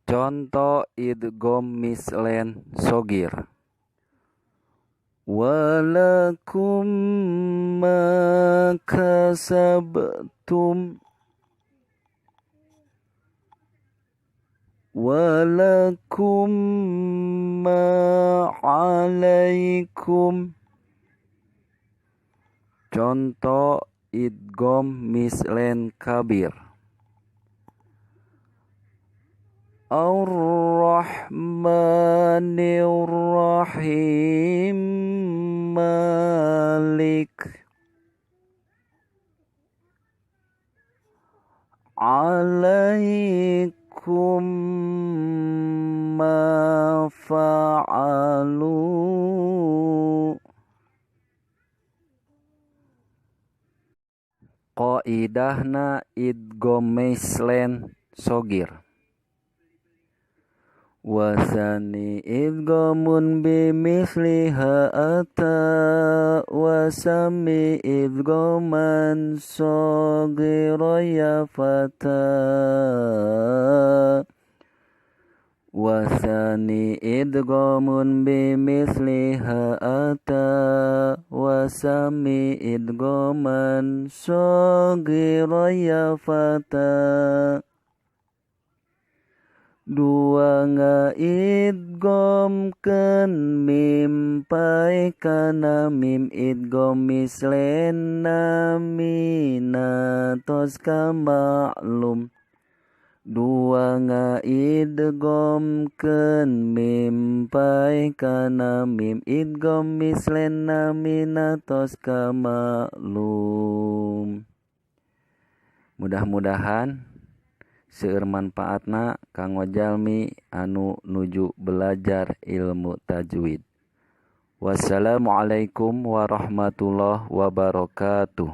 Conto idgham mislen shogir. Walakum ma kasabtum, walakum ma alaikum. Conto idgham mislen kabir. Ar-Rahmanir-Rahim Malik alaikum ma fa'alu. Qaidahna idgham mislen shogir. Wasani idghamun bimisliha ata, wasami idghaman shaghira ya fata. Wasani idghamun bimisliha ata, wasami idghaman shaghira ya fata. Dua ngaidghamkeun mim pae kana mim idgham mislen namina tos kamaklum. Dua ngaidghamkeun mim pae kana mim idgham mislen namina tos kamaklum. Mudah-mudahan seueur manfaatna kanggo jalmi anu nuju belajar ilmu tajwid. Wassalamualaikum warahmatullahi wabarakatuh.